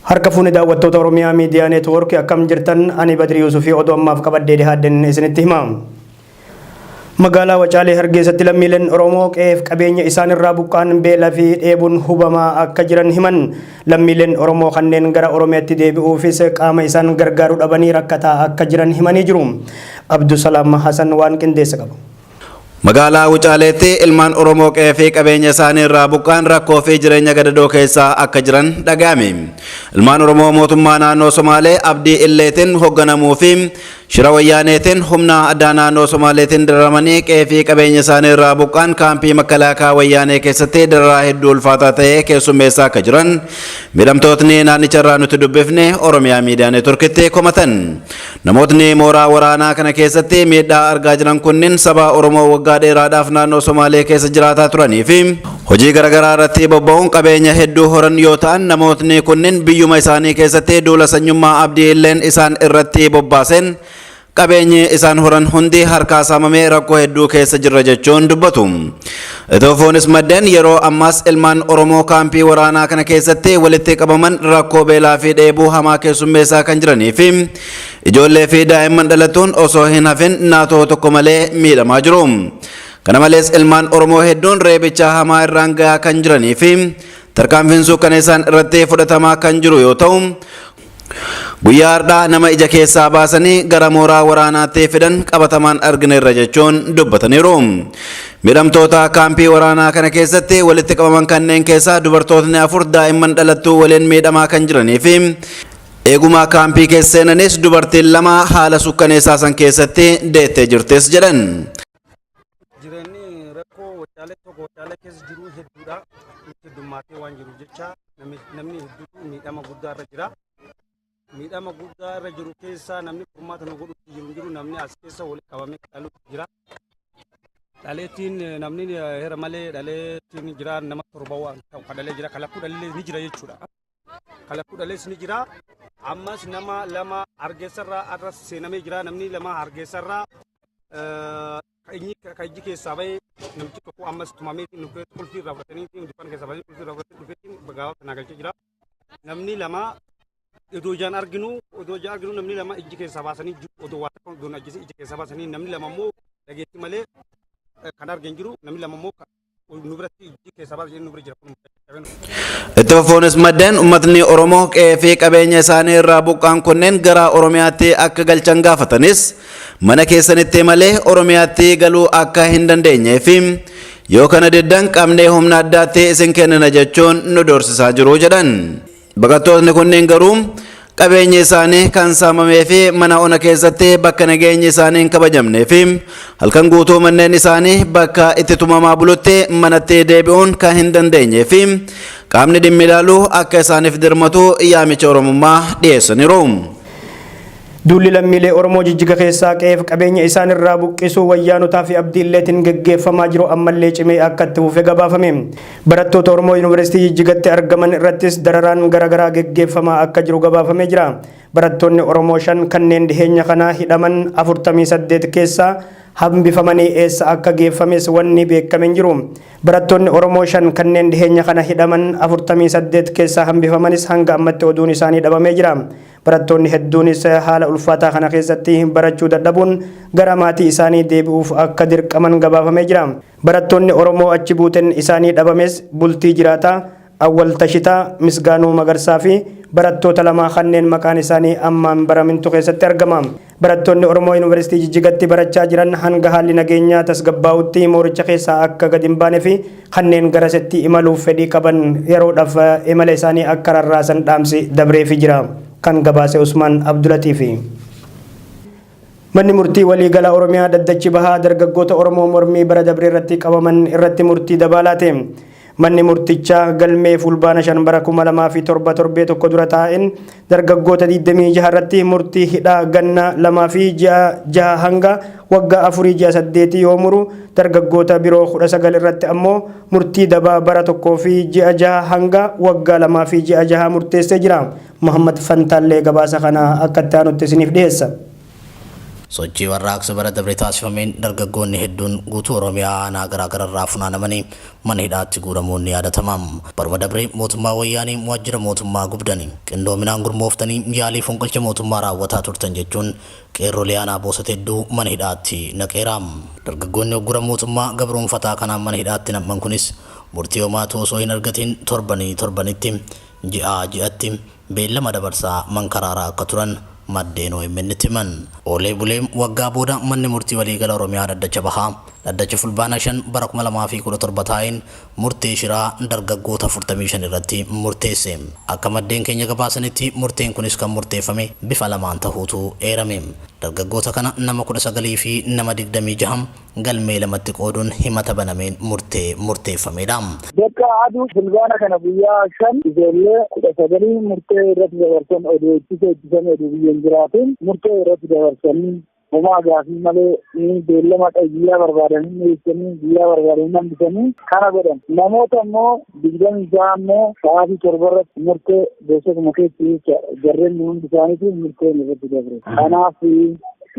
Harka fuune daawwattoota Oromiyaa Miidiyaa Neetwoork, akkam jirtan? Ani Badri Yuusufii, oduu ammaaf qabadhee dhihaadhen isinitti hima. Magaalaa Wacaalee Hargeessatti lammiileen Oromoo qe'eef qabeenya isaan irraa buqqa'an beela fi dheebuun hubamaa akka jiran himan. Lammiileen Oromoo kanneen gara Oromiyaatti deebi'uufis qaama isaan gargaaru dhabanii rakkataa akka jiran himanii jiru. Abdusalaam Hasan waan qindeesse qaba. Magaalaa Wucaaleetti ilmaan Oromoo qe'ee fi qabeenya isaanii irraa buqqa'an rakkoo fi jireenya gadadoo keessa akka jiran dhaga'ame. Ilmaan Oromoo mootummaa naannoo Somaalee Abdii Illeetiin hoogganamuu fi shira Wayyaaneetiin humna addaa naannoo Somaaleetiin dararamanii qe'ee fi qabeenya isaanii irraa buqqa'an kaampii makalaakaa Wayyaanee keessatti dararaa hedduu ulfaataa ta'e keessummeessaa akka jiran miidhamtootni naannicha irraa nuti dubbifne Oromiyaa Miidiyaa Neetworkitti komatan. Namootni mooraa waraanaa kana keessatti miidhaa argaa jiran kunniin saba Oromoo waggaa dheeraadhaaf naannoo Somaalee keessa jiraataa turanii fi hojii garaagaraa irratti bobba'uun qabeenya hedduu horan yoo ta'an, namootni kunniin biyyuma isaanii keessatti duula sanyummaa Abdii Illeen isaan irratti bobbaaseen qabeenyi isaan horan hundi harkaa saamamee rakkoo hedduu keessa jirra jechuun dubbatu. Itoofuunis maddeen yeroo ammaas ilmaan Oromoo kaampii waraanaa kana keessatti walitti qabaman rakkoo beelaa fi dheebuu hamaa keessummeessaa kan jiranii fi ijoollee fi daa'imman dhalatuun osoo hin hafin naatoo tokko malee miidhamaa jiru. Kana malees ilmaan Oromoo hedduun reebicha hamaa irraan gahaa kan jiranii fi tarkaanfiin suukkaneessaan irratti fudhatamaa kan jiru yoo ta'u, guyyaa har'aa nama ija keessaa baasanii gara mooraa waraanaatti fidan qabatamaan argineerra jechuun dubbataniiru. Miidhamtoota kaampii waraanaa kana keessatti walitti qabaman kanneen keessaa dubartootni 4 daa'imman dhalattuu waliin miidhamaa kan jiranii fi eeguma kaampii keessa seenanis dubartiin 2 haala sukkaneessaa san keessatti deettee jirtis jedhan. Jireenyi rakkoo Wacaalee tokko Wacaalee keessa jiru hedduudha. Heddummaatee waan jiru jecha namni hedduutu miidhama guddaa irra jira. Miidhama guddaa irra jiru keessaa namni furmaata nu godhutti jiru hin jiru, namni as keessa walitti qabamee dhaluutti jira. Dhaleettiin namni heera malee dhaleettiin jira, nama 7 waan ta'u kan dhalee jira, kan lakkuu dhalee ni jira jechuudha. Kan lakkuu dhalees ni jira. Ammas nama 2 Hargeessarraa arra seenamee jira. Namni 2 Hargeessarraa kan ijji keessaa bahee namichi tokko ammas tumamee qulfii irraa fudhatanii dukkaana keessaa bahanii qulfii irraa fudhatanii dhufeetiin gaafa kanaa galchee jira. Namni 2 odoo ijaan arginu namni 2 ijji keessaa baasanii jiru, odoo waa takka odoo ajjeesee ija keessaa baasanii. Namni 2 immoo dhageetti malee kan argan jiru, namni 2 immoo nu biratti ijji keessaa baasanii nu bira jira kun. Itti fufuunis maddeen uummatni Oromoo qe'ee fi qabeenya isaanii irraa buqqaan kunneen gara Oromiyaatti akka galchan gaafatanis, mana keessanitti malee Oromiyaatti galuu akka hin dandeenyee fi yoo kana diddan qabnee humna addaatti isin kennina jechuun nu doorsisaa jiru jedhan. Baqattootni kunneen garuu qabeenyi isaanii kan saamamee fi mana ona keessatti bakka nageenyi isaanii hin kabajamnee fi halkan guutuu manneen isaanii bakka itti tumamaa bulutti manatti deebi'uun kan hin dandeenyee fi qaamni dhimmi ilaalu akka isaaniif dirmatu yaamicha Oromummaa dhiyeessaniiru. Duulli lammiilee Oromoo Jijjiga keessaa qe'eef qabeenya isaan irraa buqqisuu Wayyaanotaa fi Abdii Illeetiin geggeeffamaa jiru ammallee cimee akka itti fufe gabaafame. Barattoota Oromoo Yuunivarsiitii Jijjigatti argaman irrattis dararaan garaagaraa geggeeffamaa akka jiru gabaafamee jira. Barattoonni Oromoo 5 kanneen dhiheenya kana hidhaman 48 keessaa hambifamanii eessa akka geeffames wanni beekame hin jiru. Barattoonni Oromoo 5 kanneen dhiheenya kana hidhaman 48 keessaa hambifamanis hanga ammatti oduun isaanii dhabamee jira. Barattoonni hedduunis haala ulfaataa kana keessatti barachuu dadhabuun gara maatii isaanii deebi'uuf akka dirqaman gabaafamee jira. Barattoonni Oromoo achi buuteen isaanii dhabames Bultii Jiraataa, Awwal Tashitaa, Misgaanuu Magarsaa fi barattoota 2 kanneen maqaan isaanii ammaan baramintu keessatti argama. Barattoonni Oromoo Yuunivarsiitii Jijjigatti barachaa jiran hanga haalli nageenyaa tasgabbaa'utti mooricha keessaa akka gad hin baane fi kanneen garasitti imaluuf fedhii qaban yeroodhaaf imala isaanii akka rarraasan dhaamsi dabreefi jira. Kan gabaase Usmaan Abdulatiifi. Manni murtii waliigala Oromiyaa dhaddachi bahaa dargaggoota Oromoo mormii bara dabree irratti qabaman irratti murtii dabaalaate. Manni murtichaa galmee Fulbaana 5 bara 2007 torbee tokko dura taa'een dargaggoota 26 irratti murtii hidhaa ganna 2 fi ji'a 6 hanga waggaa 4 ji'a 8 yoo muru, dargaggoota biroo 19 irratti ammoo murtii dabaa bara 1 fi ji'a 6 hanga waggaa 2 fi ji'a 6 murteessee jira. Muhammad Fantaallee gabaasa kana akka itti aanutti isiniif dhiyeessa. Sochii warraaqsa bara dabre taasifameen dargaggoonni hedduun guutuu Oromiyaa aanaa garaa gararraa funaanamanii mana hidhaatti guuramuun ni yaadatama. Baruma dabre mootummaa Wayyaanee waajjira mootummaa gubdani, qindoominaan gurmooftanii yaalii fonqolcha mootummaa raawwataa turtan jechuun qeerrolee aanaa Boosat hedduu mana hidhaatti naqeera. Dargaggoonni uggura mootummaa gabroomfataa kanaan mana hidhaatti nam'an kunis murtii homaatuu osoo hin argatin torbanii torbanitti, ji'aa ji'atti beellama dabarsaa mankaraaraa akka turan maddeen OMN'tti himan. Oolee bulee waggaa booda Manni Murtii Waliigala Oromiyaa Dhaddacha Bahaa dhaddacha Fulbaana 5 bara 2017 taa'een murtee shiraa dargaggoota 45 irratti murteesse. Akka maddeen keenya gabaasanitti murteen kunis kan murteeffame bifa lamaan tahuutu eerame. Dargaggoota kana nama 19 fi nama 26 galmee lamatti qooduun himata banameen murtee murteeffameedha. Bakka aduu Fulbaana kana guyyaa 5 ijoollee 19 murtee irratti dabarsan, oduu ittisa ittisanii oduu biyya hin jiraatin murtee irratti dabarsanii, homaa gaafii malee ni beellama guyyaa barbaadanii dhiyeessanii, guyyaa barbaadanii hambisanii kana godhan. Namoota immoo 26 immoo sa'aatii 7 irratti murtee beeksisuma keessa jecha jarreen hundi isaaniitu murteen irratti dabre. Kanaaf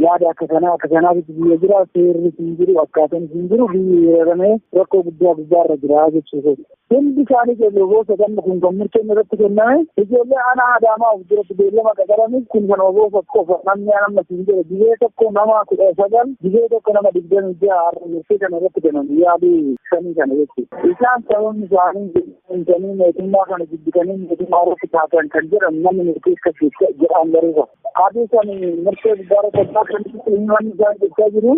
yaada akka kanaa akka kanaatitti biyya jira, seerri hin jiru, akkaataan hin jiru, biyyi weeraramee rakkoo guddaa guddaarra jira jechuudha. Hundi isaanii ijoollee Boosat kun kan murteen irratti kenname ijoollee aanaa Adaamaa of biratti beellama qaxaranii kun kan Boosat qofa. Namni amma siin jedhe gizee tokko nama 19, gizee tokko nama 26 har'a murtee kana irratti kennan yaaduu shanii kana jechuudha. Isaan sababni isaanii hintanii mootummaa kana jibbitanii mootummaa irratti taatan kan jedhan namni murtee akkasii jedhaan garuu aduu san murtee guddaa irratti kan himanni isaan jechaa jiru.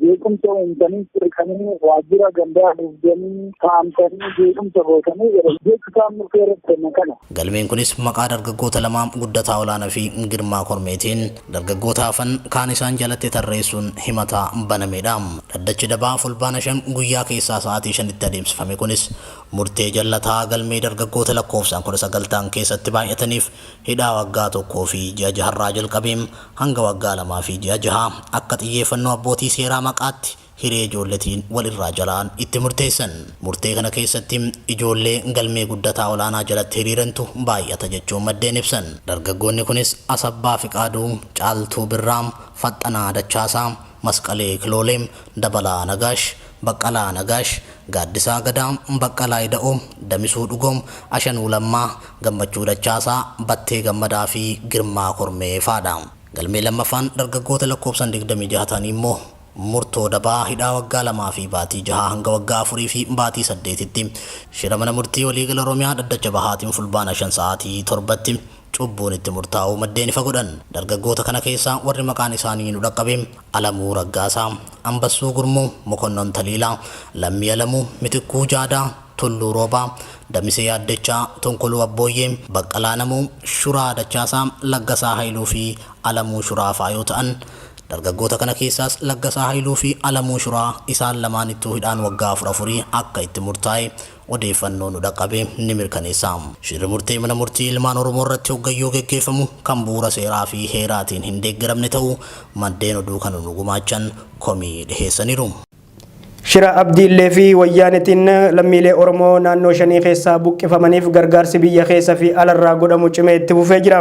Jeequmsa uumtanii sirkanii waajjira gandaa gubdanii saamtanii jeequmsa gootanii jedhan jechi isaan murtee irratti kennan kana. Galmeen kunis maqaa dargaggoota lamaa Guddataa Olaanaa fi Girmaa Kormeetiin dargaggoota hafan kaan isaan jalatti tarreessuun himata banameedha. Dhaddachi dabaa Fulbaana 5 guyyaa keessaa sa'aatii 5tti adeemsifame kunis murtee jallataa galmee dargaggoota lakkoofsaan 19 ta'an keessatti baay'ataniif hidhaa waggaa 1 fi ji'a jaharraa jalqabee hanga waggaa 2 fi ji'a 6 akka xiyyeeffannoo abbootii seeraa maqaatti hiree ijoolletiin wal irraa jalaan itti murteessan. Murtee kana keessatti ijoollee galmee Guddataa Olaanaa jalatti hiriirantu baay'ata jechuun maddeen ibsan. Dargaggoonni kunis Asabbaa Fiqaaduu, Caaltuu Birraa, Faxxanaa Dachaasaa, Masqalee Kiloolee, Dabalaa Nagaash, Baqqalaa Nagaash, Gaaddisaa Gadaa, Baqqalaa Ida'oo, Damisuu Dhugoo, Ashanuu Lammaa, Gammachuu Dachaasaa, Battee Gammadaa fi Girmaa Kormee fa'adha. Galmee lammaffaan dargaggoota lakkoofsaan 26 ta'anii immoo murtoo dabaa hidhaa waggaa 2 fi baatii 6 hanga waggaa 4 fi baatii 8tti shira mana murtii waliigala Oromiyaa dhaddacha bahaatiin Fulbaana 5 sa'aatii 7tti cubbuun itti murtaa'uu maddeen ifa godhan. Dargaggoota kana keessaa warri maqaan isaanii nu dhaqqabe Alamuu Raggaasaa, Ambassuu Gurmuu, Mokonnon Taliilaa, Lammii Alamuu, Mitikkuu Jaadaa, Tulluu Roobaa, Damisee Yaaddechaa, Tonkoluu Abbooyyee, Baqqalaa Namuu, Shuraa Dachaasaa, Laggasaa Hayiluu fi Alamuu Shuraa fa'aa yoo ta'an, dargaggoota kana keessaas Laggasaa Hayiluu fi Alamuu Shuraa isaan lamaanittuu hidhaan waggaa afur afurii akka itti murtaa'e odeeffannoo nu dhaqqabe ni mirkaneessa. Shirri murtee mana murtii ilmaan Oromoo irratti hoggayyuu geggeeffamu kan bu'uura seeraa fi heeraatiin hin deeggaramne ta'uu maddeen oduu kana nu gumaachan komii dhiheessaniiru. Shira Abdii Illee fi Wayyaanetiin lammiilee Oromoo naannoo shanii keessaa buqqifamaniif gargaarsi biyya keessa fi alarraa godhamu cimee itti fufee jira.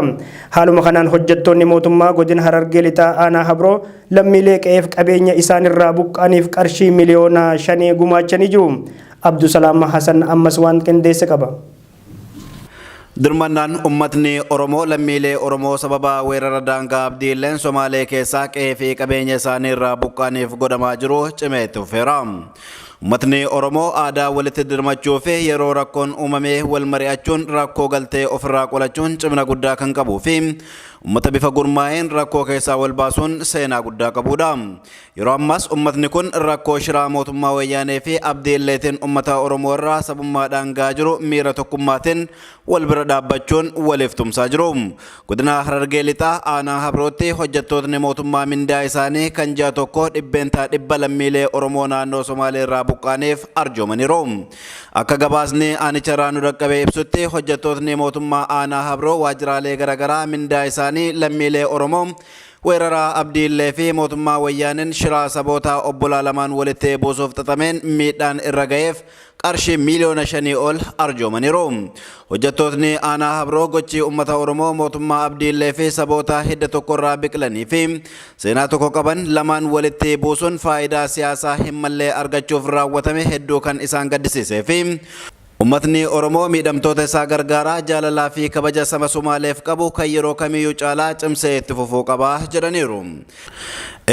Haaluma kanaan hojjettoonni mootummaa godina Harargee Lixaa aanaa Habroo lammiilee qe'eef qabeenya isaanirraa buqqa'aniif qarshii 5,000,000 gumaachanii jiru. Abdusalaam Hasan ammas waan qindeesse qaba. Dirmannaan ummatni Oromoo lammiilee Oromoo sababa weerara daangaa Abdii Illeen Somaalee keessaa qe'ee fi qabeenya isaanii irraa buqqa'aniif godhamaa jiru cimee itti fufeera. Ummatni Oromoo aadaa walitti dirmachuu fi yeroo rakkoon uumame wal mari'achuun rakkoo galtee ofirraa qolachuun cimina guddaa kan qabuu fi ummata bifa gurmaa'een rakkoo keessaa wal baasuun seenaa guddaa qabudha. Yeroo ammaas ummatni kun rakkoo shiraa mootummaa Wayyaanee fi Abdii Illeetiin ummata Oromoo irraa sabummaadhaan gahaa jiru miira tokkummaatiin wal bira dhaabbachuun waliif tumsaa jiru. Godina Harargee Lixaa aanaa Habrootti hojjettootni mootummaa mindaa isaanii kan ji'a tokko 100% lammiilee Oromoo naannoo Somaalee irraa buqqa'an buqqaaneef arjoomaniiru. Akka gabaasni aanicharraa nu dhaqqabe ibsutti, hojjettootni mootummaa aanaa Habroo waajjiraalee garaagaraa mindaa isaanii lammiilee Oromoo weerara Abdiillee fi mootummaa Wayyaaneen shiraa saboota obbolaa lamaan walitti buusuuf xaxameen miidhaan irra ga'eef qarshii miiliyoona 5 ol arjoomaniiru. Hojjettootni aanaa Habroo gochi uummata Oromoo mootummaa Abdiillee fi saboota hidda tokkorraa biqilanii fi seenaa tokko qaban lamaan walitti buusuun faayidaa siyaasaa hin mallee argachuuf raawwatame hedduu kan isaan gaddisiisee fi uummatni Oromoo miidhamtoota isaa gargaaraa jaalalaa fi kabaja saba Somaaleef qabu kan yeroo kamiyyuu caalaa cimsee itti fufuu qaba jedhaniiru.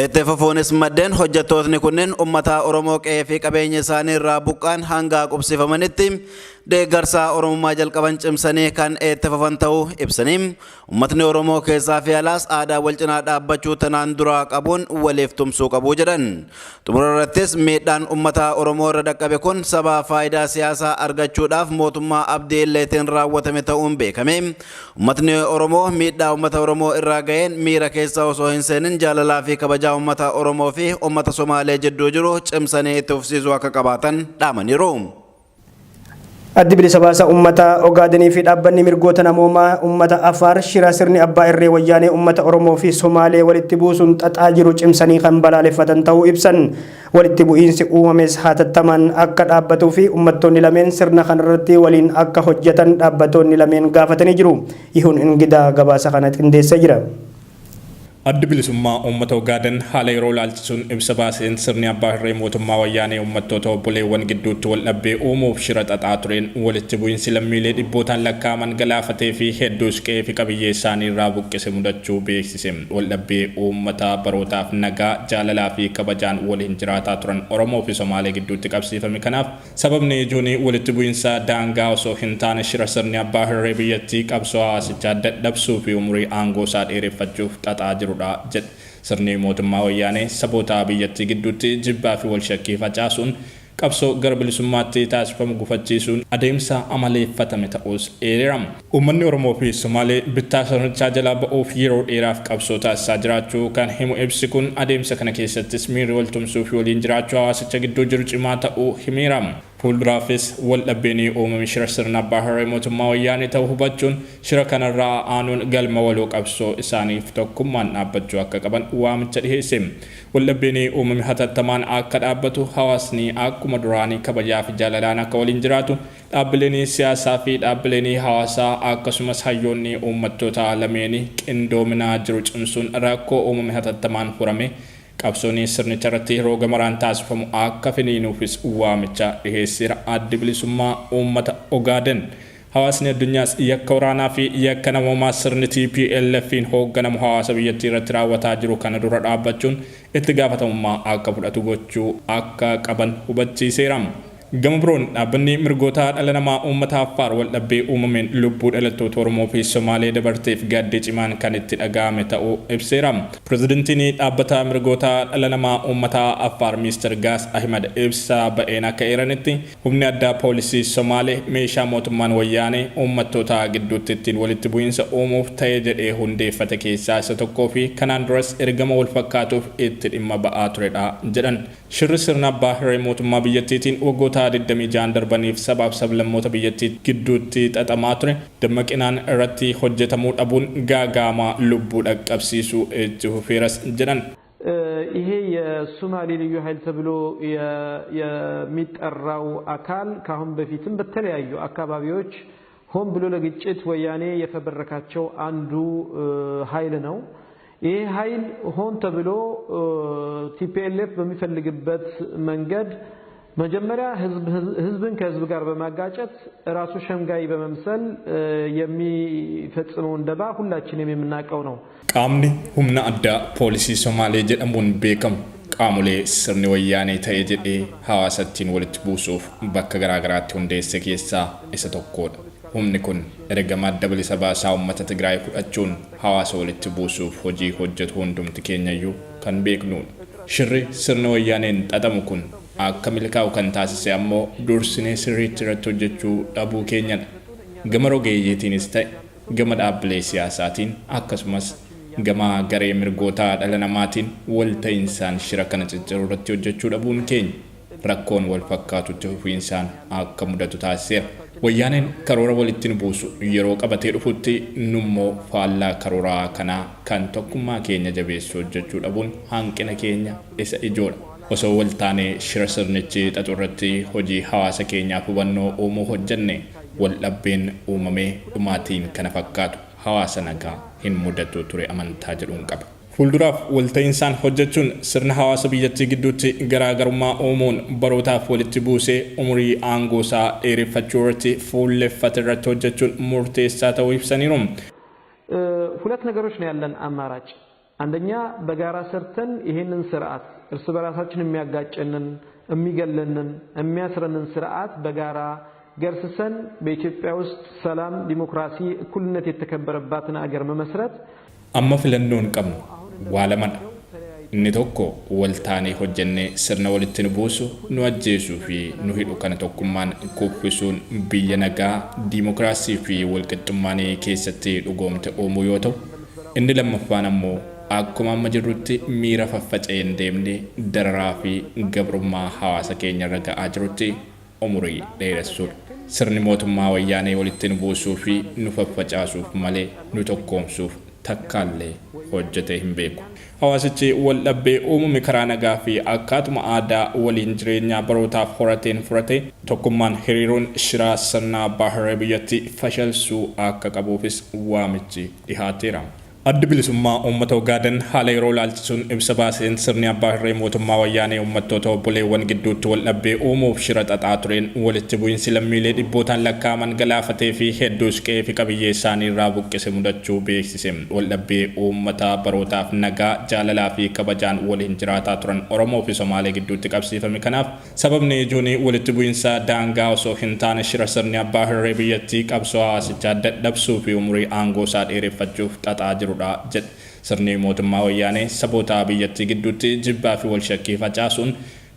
Itti fufuunis maddeen, hojjettootni kunneen uummata Oromoo qe'ee fi qabeenya isaanii irraa buqqaan hanga qubsifamanitti deeggarsa Oromummaa jalqaban cimsanii kan itti fufan ta'uu ibsanii, uummatni Oromoo keessaa fi alaas aadaa wal cinaa dhaabbachuu tanaan duraa qabuun waliif tumsuu qabu jedhan. Xumura irrattis miidhaan uummata Oromoo irra dhaqqabe kun saba faayidaa siyaasaa argachuudhaaf mootummaa Abdii Illeetiin raawwatame ta'uun beekame. Uummatni Oromoo miidhaa uummata Oromoo irraa ga'een miira keessa osoo hin seenin jaalalaa fi kabajaa uummata Oromoo fi uummata Somaalee jidduu jiru cimsanii itti fufsiisuu akka qabaatan dhaamaniiru. Addi Bilisa Baasaa Uummata Ogaadenii fi dhaabbanni mirgoota namoomaa uummata Afaar shira sirni abbaa irree Wayyaanee uummata Oromoo fi Somaalee walitti buusuun xaxaa jiru cimsanii kan balaaleffatan ta'uu ibsan. Walitti bu'iinsi uumames hatattamaan akka dhaabbatuu fi uummattoonni lameen sirna kanarratti waliin akka hojjetan dhaabbattoonni lameen gaafatanii jiru. Yihuun Ingidaa gabaasa kana qindeessee jira. Addi Bilisummaa Uummata Ogaaden haala yeroo ilaalchisuun ibsa baaseen, sirni abbaa hirree mootummaa Wayyaanee uummattoota obboleewwan gidduutti wal dhabbii uumuuf shira xaxaa tureen walitti bu'iinsi lammiilee dhibbootaan lakkaa'aman galaafatee fi hedduus qe'ee fi qabiyyee isaanii irraa buqqise mudachuu beeksise. Wal dhabbii uummata barootaaf nagaa, jaalalaa fi kabajaan waliin jiraataa turan Oromoo fi Somaalee gidduutti qabsiifame kanaaf sababni ijoon walitti bu'iinsa daangaa osoo hin taane shira sirni abbaa hirree biyyattii qabsoo hawaasichaa dadhabsuu fi umurii aangoo isaa dheereffachuuf xaxaa jirudha jedhe. Sirni mootummaa Wayyaanee saboota biyyattii gidduutti jibbaa fi wal shakkii facaasuun qabsoo gara bilisummaatti taasifamu gufachiisuun adeemsa amaleeffatame ta'us eereera. Uummanni Oromoo fi Somaalee bittaa sirnichaa jalaa ba'uuf yeroo dheeraaf qabsoo taasisaa jiraachuu kan himu ibsi kun, adeemsa kana keessattis miirri wal tumsuu fi waliin jiraachuu hawaasicha gidduu jiru cimaa ta'uu himeera. Fuulduraafis wal dhabbeen uumame shira sirna abbaa hirree mootummaa Wayyaanee ta'uu hubachuun shira kanarraa aanuun galma waloo qabsoo isaaniif tokkummaan dhaabbachuu akka qaban waamicha dhiheesse. Wal dhabbeen uumame hatattamaan akka dhaabbatu, hawaasni akkuma duraanii kabajaa fi jaalalaan akka waliin jiraatu, dhaabbileen siyaasaa fi dhaabbileen hawaasaa akkasumas hayyoonni uummattoota lameenii qindoominaa jiru cimsuun rakkoo uumame hatattamaan furame qabsoon sirnicha irratti roga maraan taasifamu akka finiinuufis waamicha dhiheesseera Addi Bilisummaa Uummata Ogaaden. Hawaasni addunyaas yakka waraanaa fi yakka namoomaa sirni TPLF'n hoogganamu hawaasa biyyattii irratti raawwataa jiru kana dura dhaabbachuun itti gaafatamummaa akka fudhatu gochuu akka qaban hubachiiseera. Gama biroon, dhaabbanni mirgoota dhala namaa uummata Affaar wal dhabbii uumameen lubbuu dhalattoota Oromoo fi Somaalee dabarteef gaaddii cimaan kan itti dhaga'ame ta'uu ibseera. Pirezidantiin dhaabbata mirgoota dhala namaa uummata Affaar Miister Gaas Ahimad ibsa ba'een akka eeranitti, humni addaa poolisii Somaalee meeshaa mootummaan Wayyaanee uummattoota gidduutti ittiin walitti bu'iinsa uumuuf ta'ee jedhee hundeeffate keessaa isa tokkoo fi kanaan duras ergama wal fakkaatuuf itti dhimma ba'aa turedha jedhan. Shirri sirna abbaa hirree mootummaa biyyattiitiin waggoota 26 darbaniif sabaaf sablammoota biyyattii gidduutti xaxamaa ture dammaqinaan irratti hojjetamuu dhabuun gaaga'ama lubbuu dhaqqabsiisuu itti fufeeras jedhan. ይሄ የሱማሌ ልዩ ኃይል ተብሎ የሚጠራው አካል ከአሁን በፊትም በተለያዩ አካባቢዎች ሆን ብሎ ለግጭት ወያኔ የፈበረካቸው አንዱ ኃይል ነው። ይህ ኃይል ሆን ተብሎ ቲፒኤልኤፍ በሚፈልግበት መንገድ መጀመሪያ ህዝብን ከህዝብ ጋር በማጋጨት ራሱ ሸምጋይ በመምሰል የሚፈጽመውን ደባ ሁላችንም የምናውቀው ነው። Qaamni humna addaa poolisii Somaalee jedhamuun beekamu qaamolee sirni Wayyaanee ta'e jedhee hawaasa ittiin walitti buusuuf bakka garaagaraatti hundeesse keessaa isa tokkodha. Humni kun ergama Adda Bilisa Baasaa Uummata Tigraay fudhachuun hawaasa walitti buusuuf hojii hojjetu hundumti keenyayyuu kan beeknudha. Shirri sirna Wayyaaneen xaxamu kun akka milkaa'u kan taasise ammoo dursinee sirriitti irratti hojjechuu dhabuu keenyadha. Gama rogeeyyiitiinis ta'e gama dhaabbilee siyaasaatiin, akkasumas gama garee mirgoota dhala namaatiin walta'insaan shira kana cicciruu irratti hojjechuu dhabuun keenya. Rakkoon wal fakkaatu itti fufiinsaan akka mudatu taasiseera. Wayyaaneen karoora walitti nu buusu yeroo qabatee dhufutti nummoo faallaa karooraa kanaa kan tokkummaa keenya jabeessu hojjechuu dhabuun hanqina keenya isa ijoodha. Osoo wal taanee shira sirnichi xaxu irratti hojii hawaasa keenyaaf hubannoo uumuu hojjenne wal dhabbiin uumamee dhumaatiin kana fakkaatu hawaasa nagaa hin mudatu ture amantaa jedhun qaba. Fuulduraaf walta'insaan hojjechuun sirna hawaasa biyyattii gidduutti garaagarummaa uumuun barootaaf walitti buusee umurii aangoosaa dheereffachuu irratti fuulleffate irratti hojjechuun murteessaa ta'uu ibsaniiru. ሁለት ነገሮች ነው ያለን አማራጭ። አንደኛ በጋራ ሰርተን ይሄንን ስርዓት እርስ በራሳችን የሚያጋጨንን፣ የሚገለንን፣ የሚያስረንን ስርዓት በጋራ ገርስሰን በኢትዮጵያ ውስጥ ሰላም፣ ዲሞክራሲ፣ እኩልነት የተከበረባትን አገር መመስረት። Amma filannoon qabnu waa lamadha. Inni tokko wal taanee hojjennee sirna walitti nu buusu, nu ajjeesuu fi nu hidhu kana tokkummaan kuffisuun biyya nagaa, diimokiraasii fi walqixxummaan keessatti dhugoomte uumuu yoo ta'u, inni lammaffaan ammoo akkuma amma jirrutti miira faffaca'een deemnee dararaa fi gabrummaa hawaasa keenya irra ga'aa jirutti umurii dheeressuudha. Sirni mootummaa Wayyaanee walitti nu buusuu fi nu faffacaasuuf malee nu tokkoomsuuf takkaallee hojjetee hin beeku. Hawaasichi wal dhabbii uumame karaa nagaa fi akkaatuma aadaa waliin jireenyaa barootaaf horateen furate tokkummaan hiriiruun shiraa sirna abbaa hirree biyyattii fashalsuu akka qabuufis waamichi dhihaateera. Addi Bilisummaa Uummata Ogaaden haala yeroo ilaalchisuun ibsa baaseen sirni abbaa hirree mootummaa Wayyaanee uummattoota obboleewwan gidduutti wal dhabbii uumuuf shira xaxaa tureen walitti bu'iinsi lammiilee dhibbootaan lakkaa'aman galaafatee fi hedduus qe'ee fi qabiyyee isaanii irraa buqqise mudachuu beeksise. Wal dhabbii uummata barootaaf nagaa, jaalalaa fi kabajaan waliin jiraataa turan Oromoo fi Somaalee gidduutti qabsiifame kanaaf sababni ijoon walitti bu'iinsa daangaa osoo hin taane shira sirni abbaa hirree biyyattii qabsoo hawaasichaa dadhabsuu fi umurii aangoo isaa dheereffachuuf xaxaa jirudha jedhe. Sirni mootummaa Wayyaanee saboota biyyattii gidduutti jibbaa fi wal shakkii facaasuun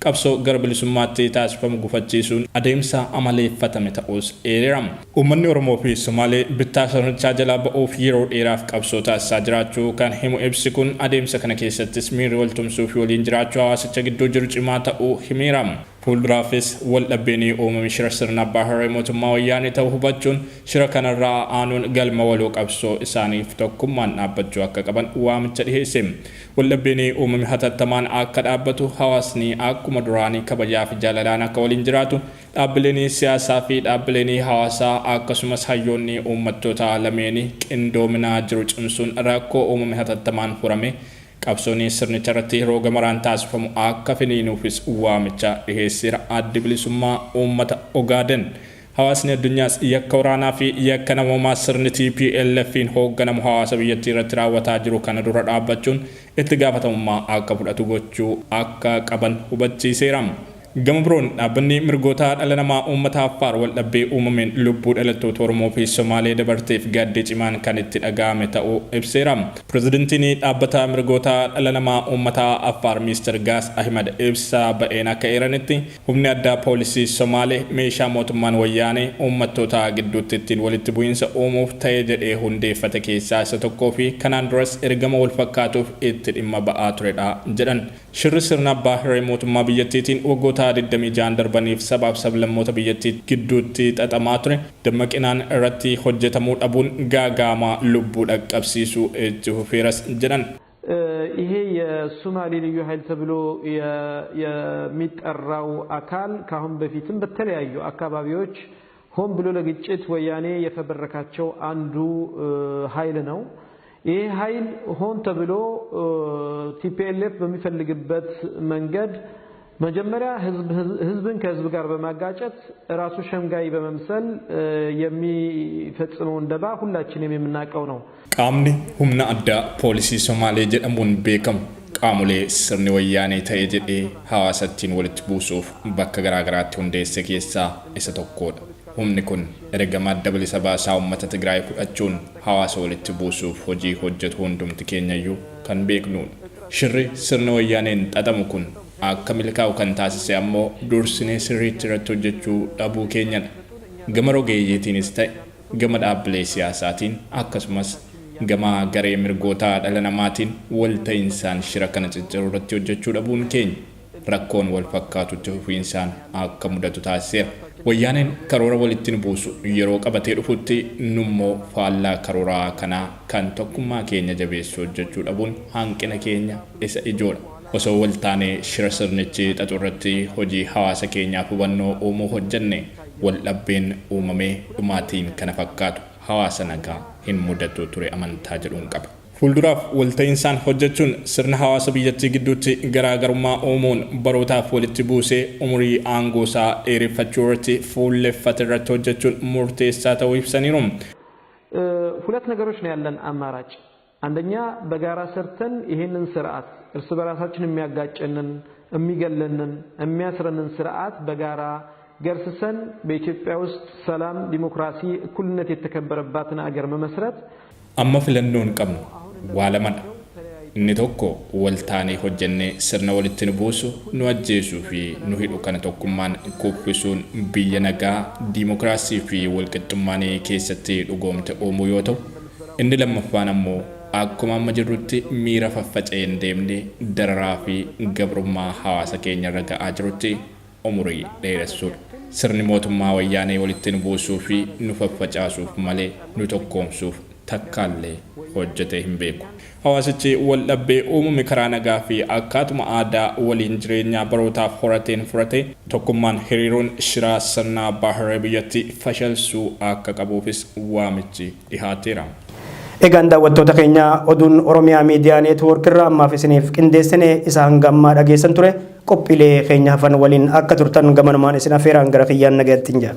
qabsoo gara bilisummaatti taasifamu gufachiisuun adeemsa amaleeffatame ta'us eereera. Uummanni Oromoo fi Somaalee bittaa sirnichaa jalaa ba'uuf yeroo dheeraaf qabsoo taasisaa jiraachuu kan himu ibsi kun adeemsa kana keessattis miirri wal tumsuu fi waliin jiraachuu hawaasicha gidduu jiru cimaa ta'uu himeera. Fuulduraafis wal dhabbiin uumame shira sirna abbaa hirree mootummaa Wayyaanee ta'uu hubachuun shira kanarraa aanuun galma waloo qabsoo isaaniif tokkummaan dhaabbachuu akka qaban waamicha dhiheesse. Wal dhabbiin uumame hatattamaan akka dhaabbatu, hawaasni akkuma duraanii kabajaa fi jaalalaan akka waliin jiraatu, dhaabbileen siyaasaa fi dhaabbileen hawaasaa akkasumas hayyoonni uummattoota lameenii qindoominaa jiru cimsuun rakkoo uumame hatattamaan furame qabsoon sirnicha irratti roga maraan taasifamu akka finiinuufis waamicha dhiheesseera Addi Bilisummaa Uummata Ogaaden. Hawaasni addunyaas yakka waraanaa fi yakka namoomaa sirni TPLF'n hoogganamu hawaasa biyyattii irratti raawwataa jiru kana dura dhaabbachuun itti gaafatamummaa akka fudhatu gochuu akka qaban hubachiiseera. Gama biroon dhaabbanni mirgoota dhala namaa uummata Affaar wal dhabbii uumameen lubbuu dhalattoota Oromoo fi Somaalee dabarteef gaaddi cimaan kan itti dhaga'ame ta'uu ibseera. Pirezidantiin dhaabbata mirgoota dhala namaa uummata Affaar Miister Gaas Ahimad ibsa ba'een akka eeranitti humni addaa poolisii Somaalee meeshaa mootummaan Wayyaanee uummattoota gidduutti ittiin walitti bu'iinsa uumuuf ta'e jedhee hundeeffate keessaa isa tokkoo fi kanaan duras ergama wal fakkaatuuf itti dhimma ba'aa turedha jedhan. Shirri sirna abbaa hirree mootummaa biyyattiitiin waggoota 26 darbaniif sabaaf sablammoota biyyattii gidduutti xaxamaa ture dammaqinaan irratti hojjetamuu dhabuun gaaga'ama lubbuu dhaqqabsiisuu itti fufeeras jedhan. ይሄ የሱማሌ ልዩ ኃይል ተብሎ የሚጠራው አካል ከአሁን በፊትም በተለያዩ አካባቢዎች ሆን ብሎ ለግጭት ወያኔ የፈበረካቸው አንዱ ኃይል ነው። ይህ ኃይል ሆን ተብሎ ቲፒኤልኤፍ በሚፈልግበት መንገድ መጀመሪያ ህዝብን ከህዝብ ጋር በማጋጨት ራሱ ሸምጋይ በመምሰል የሚፈጽመውን ደባ ሁላችንም የምናውቀው ነው። Qaamni humna addaa poolisii Somaalee jedhamuun beekamu qaamolee sirni Wayyaanee ta'e jedhee hawaasa ittiin walitti buusuuf bakka garaagaraatti hundeesse keessaa isa tokkodha. Humni kun ergama Adda Bilisa Baasaa Uummata Tigraay fudhachuun hawaasa walitti buusuuf hojii hojjetu hundumti keenyayyuu kan beeknudha. Shirri sirna Wayyaaneen xaxamu kun akka milkaa'u kan taasise ammoo dursinee sirriitti irratti hojjechuu dhabuu keenyadha. Gama rogeeyyiitiinis ta'e gama dhaabbilee siyaasaatiin akkasumas gama garee mirgoota dhala namaatiin walta'insaan shira kana cicciruu irratti hojjechuu dhabuun keenya Rakkoon wal fakkaatu itti fufiinsaan akka mudatu taasiseera. Wayyaaneen karoora walitti nu buusu yeroo qabatee dhufutti nummoo faallaa karooraa kanaa kan tokkummaa keenya jabeessu hojjechuu dhabuun hanqina keenya isa ijoodha. Osoo wal taanee shira sirnichi xaxu irratti hojii hawaasa keenyaaf hubannoo uumuu hojjenne wal dhabbiin uumamee dhumaatiin kana fakkaatu hawaasa nagaa hin mudatu ture amantaa jedhuun qaba. Fuulduraaf walta'insaan hojjechuun sirna hawaasa biyyattii gidduutti garaagarummaa uumuun barootaaf walitti buusee umurii aangoosaa dheereffachuu irratti fuulleffate irratti hojjechuun murteessaa ta'uu ibsaniiru. ሁለት ነገሮች ነው ያለን አማራጭ። አንደኛ በጋራ ሰርተን ይሄንን ስርዓት እርስ በራሳችን የሚያጋጨንን፣ የሚገለንን፣ የሚያስረንን ስርዓት በጋራ ገርስሰን በኢትዮጵያ ውስጥ ሰላም፣ ዲሞክራሲ፣ እኩልነት የተከበረባትን አገር መመስረት። Amma filannoon qabnu waa lamadha. Inni tokko wal taanee hojjennee sirna walitti nu buusu, nu ajjeesuu fi nu hidhu kana tokkummaan kuffisuun biyya nagaa, diimokiraasii fi walqixxummaan keessatti dhugoomte uumuu yoo ta'u, inni lammaffaan ammoo akkuma amma jirrutti miira faffaca'een deemnee dararaa fi gabrummaa hawaasa keenya irra ga'aa jirutti umurii dheeressuudha. Sirni mootummaa Wayyaanee walitti nu buusuu fi nu faffacaasuuf malee nu tokkoomsuuf takkaallee hojjetee hin beeku. Hawaasichi wal dhabbee uumame karaa nagaa fi akkaatuma aadaa waliin jireenyaa barootaaf horateen furate tokkummaan hiriiruun shiraa sirna abbaa hirree biyyatti fashalsuu akka qabuufis waamichi dhihaateera. Egaan daawwattoota keenya, oduun Oromiyaa Miidiyaa Neetwoork irraa ammaaf isiniif qindeessine isa hanga ammaa dhageessan ture. Qophiilee keenya hafan waliin akka turtan gamanumaan isin afeeraan gara kiyyaan nagaatti hin jira.